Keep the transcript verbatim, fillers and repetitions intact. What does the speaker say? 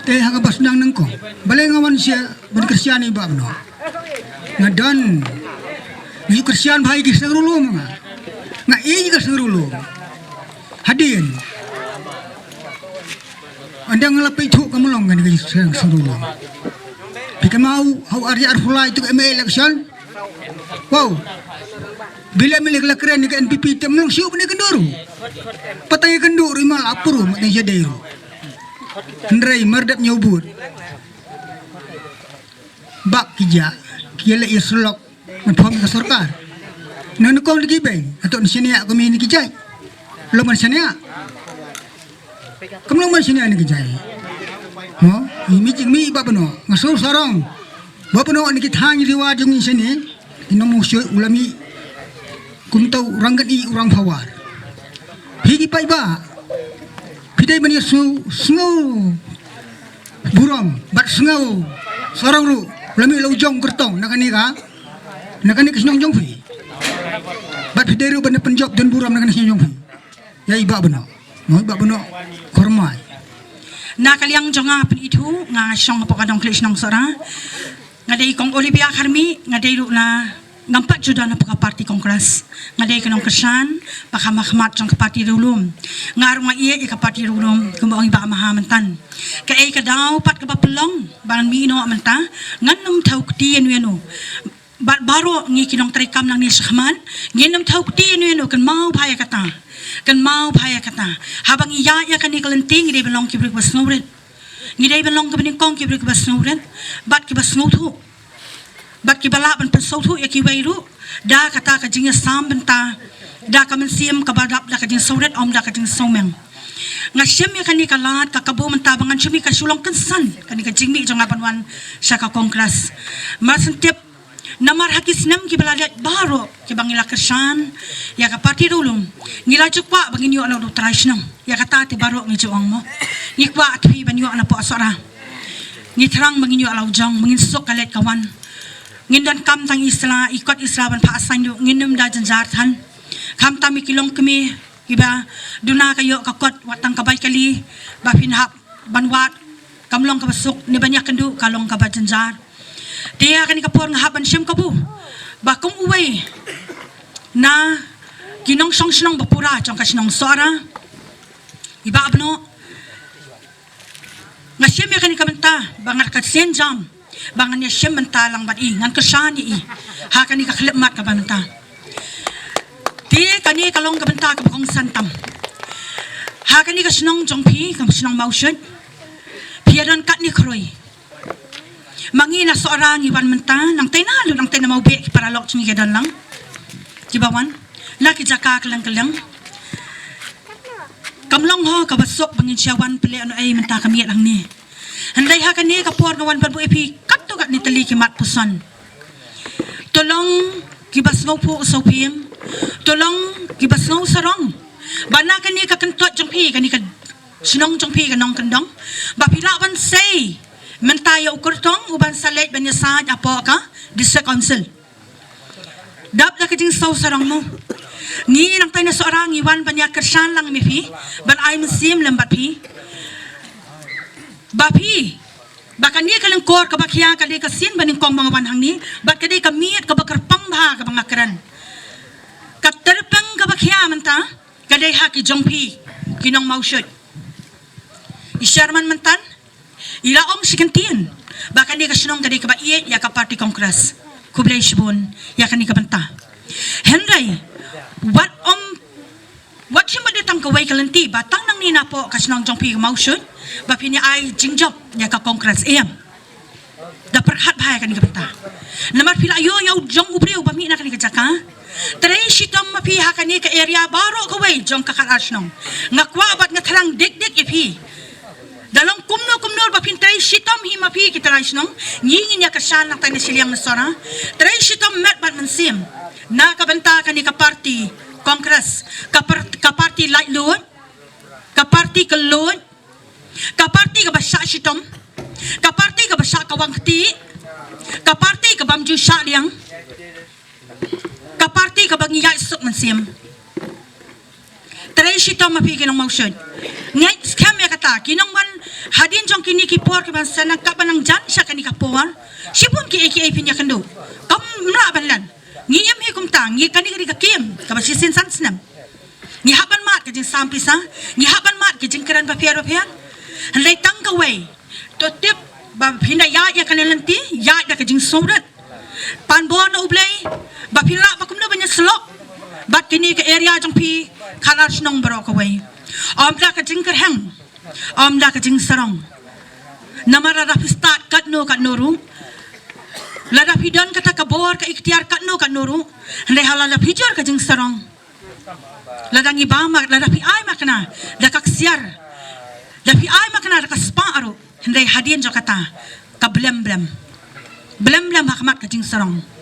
Te ha kaba sdang nyngkong, balei nga wan sha ban kyrshan ïa i Bah Noh? Nga don, nga ïoh kyrshan bha ïa ki seng ru lum nga. Nga ïeit ïa ki seng ru lum. Hadien, ynda nga la peit thuh ka Mawlong kane ka seng, seng ru lum. Phi kynmaw ha u ar hajar arphew lai tu ka M L A election. Wow. Bilei, bilei la kren ïa ka N P P te Mawlong shu bni kynduh ruh. Pat tang ïakynduh ruh i Mawlong apruh, mat ïa dei ruh. Hynrei mar dep ñiew vote. Bad ki jia, ki leh ïa syllok, ngan form ka sorkar. Nang nyngkong da ki bei, hato ngan shaniah kum ïa ki jait? Long ban shaniah. Kam long ban shaniah ïa ki jait. Mo, i mi jingmih Bah Bah Noh, nga sngewsarong. Bah Bah Noh, ïa ki thaiñ riewar jong ngi shane, i nongmawshoi u la mih kumta u rangbah, i u rangbah power. Phi ki paidbah, phi dei ban ïa sngew, sngew burom bad sngewsarong ruh, la mih la u jong kyrtong na kane ka, na kane ka shnong jong phi. Bad phi dei ruh ban pynjop don burom na kane ka shnong jong phi. Ïa i Bah Bah Noh, mo, i Bah Bah Noh Kyrmai. Na ka liang jong nga, pynithuh, nga shong hapoh ka dong khlieh shnong Sohra. Nga dei kong Olivia Kharmih, nga dei ruh na, ngam pat ju don hapoh ka party Congress. Nga dei ka nongkyrshan ba kham ha khmat jong ka party Riewlum. Nga ruh nga ïeit ïa ka party Riewlum, kumba ong i Bah Maha mynta. Kaei ka daw pat kaba pynlong ba ngan mih noh mynta, ngan nym thaw kti ïano ïano. Bad baroh ngi ki nongtrei kam nangne shakhmat, ngin nym thaw kti ïano ïano, kynmaw bha ïa kata. Kynmaw bha ïa kata. Haba ngi ïaid ïa kane ka lynti, ngi dei ban long ki briew kiba sngewrit. Ngi dei ban long kiba nyngkong, ki briew kiba sngewrit bad kiba sngewthuh, bad kiba lah ban pynsngewthuh ïa kiwei ruh da kata ka jingïasam bynta, da ka mynsiem kaba dap da ka jingsngewrit, ym da ka jingsngewmeng. Nga shim ïa kane ka lad ka kabu mynta ba ngan shu mih, ka shu long kynsan kane ka jingmih jong nga ban wan sha ka Congress. Mar shen tip, namar ha ki snem kiba la leit baroh kiba ngi la kyrshan ïa ka party Riewlum, ngi la ju kwah ba ngin ïoh la u trai shnong. Ïa kata te baroh ngi ju ong, mo. Ngi kwah, te phi, ban ïoh napoh Sohra. Ngi thrang ba ngin ïoh la u jong, ba ngin suk ka leit ka wan. Ngin donkam tang i sla, i kot i sla ban phah assign ruh, ngin nym da jynjar than. Khamtam ïa ki longkmie kiba duna ka ïoh ka kot, wat tang ka bai kali ba phin hap ban wad, kam long kaba suk, ne ban ïakynduh ka long kaba jynjar. Te ha kane ka por nga hap ban shim kabu ba kum uwei na ki nongshong shnong ba pura jong ka shnong Sohra, i Bah Bah Noh, nga shim ïa kane ka bynta ba ngan, ka sien jam ba ngan ïa shim bynta lang bad i, ngan kyrshan ïa i ha kane ka khyllipmat kaba mynta. Te kane ka long ka bynta kaba kongsan tam. Ha kane ka shnong jong phi, ka shnong Mawshut, phi ïa don katne khrui. Ma ngi na Sohra ngi wan mynta, nangta na lut, nangta na Mawbeh ki paralok jong ngi ki don lang kiba wan na ki jaka kylleng kylleng. Kam long ho kaba suk ba ngin shu wan pynleh noh ei mynta ka miet hangne. Hynrei ha kane ka por nga wan ban buh ïa phi katto katne tylli ki mat puson. To long kiba sngewphuh sngewphieng, to long kiba sngewsarong ba na kane ka kyntoit jong phi, kane ka shnong jong phi ka Nongkyndong, ba phi lah ban sei mynta ïa u kyrtong u ban sa leit ban ïasaid hapoh ka District Council. Dap da ka jingsngewsarong mo. Ngi nangta na Sohra ngi wan ban ïa kyrshan lang ma phi, ban ai mynsiem lem bad phi, ba phi, ba kane ka lyngkor kaba khia ka dei ka sien ba nyngkong ba nga wan hangne, bad ka dei ka miet kaba kyrpang bha kaba nga kren. Ka tyrpeng kaba khia mynta ka dei ha ki jong phi ki nong Mawshut. I Chairman mynta i la ong shi kyntien ba kane ka shnong ka dei kaba ïeit ïa ka party Congress. Khublei shibun ïa kane ka bynta. Hynrei wat ym, wat shym ba dei tang kawei ka lynti, ba tang nangne napoh ka shnong jong phi ka Mawshut ba phin ïa ai jingjop ïa ka Congress, em. Da pyrkhat bha ïa kane ka bynta. Namar phi la ïoh ïa u jong u briew ba mih na kane ka jaka. Trei shitom ma phi ha kane ka area baroh kawei jong ka Khadar shnong. Nga kwah bad nga thrang dik dik ïa phi. Da long kumno kumno ba phin trei shitom hi ma phi ki trai shnong, ngi ngin ïa kyrshan nangta na shiliang na Sohra. Trei shitom met bad mynsiem na ka bynta kane ka party Congress, ka par-, ka party laitluid, ka party kylluid, ka party kaba shah shitom, ka party kaba shah kawang kti, ka party ka bym ju shah liang, ka party kaba ngi ïaid suk mynsiem. Trei shitom ma phi ki nong Mawshut. Ngeit skhem ïa kata, ki nong wan Hadien jong kine ki por kiban sa nang kaba nang jan sha kane ka por, shibun kiei kiei phin ïakynduh. Kam lah ban len. Ngi im hi kumta, ngi kane ka dei ka kiem kaba shisien san snem. Ngi hap ban mad ka jingsam pisa, ngi hap ban mad ka jingkren bapher bapher. Hynrei tang kawei, to tip ba phin da ïaid ïa kane lynti, ïaid da ka jingsngewrit. Pan bor na U Blei ba phin lah ba kumno ban ïasyllok bad kine ka area jong phi, khadar shnong baroh kawei. Ym da ka jingkyrheng, ym da ka jingsarong. Namar lada phi stad katno katno ruh, lada phi don kata ka bor ka iktiar katno katno ruh, hynrei ha lada phi jur ka jingsarong, lada ngi bam ma, lada phi ai makna da ka ksiar, da phi ai makna da ka spah ruh, hynrei hadien jong kata, ka blem blem, blem blem ha khmat ka jingsarong.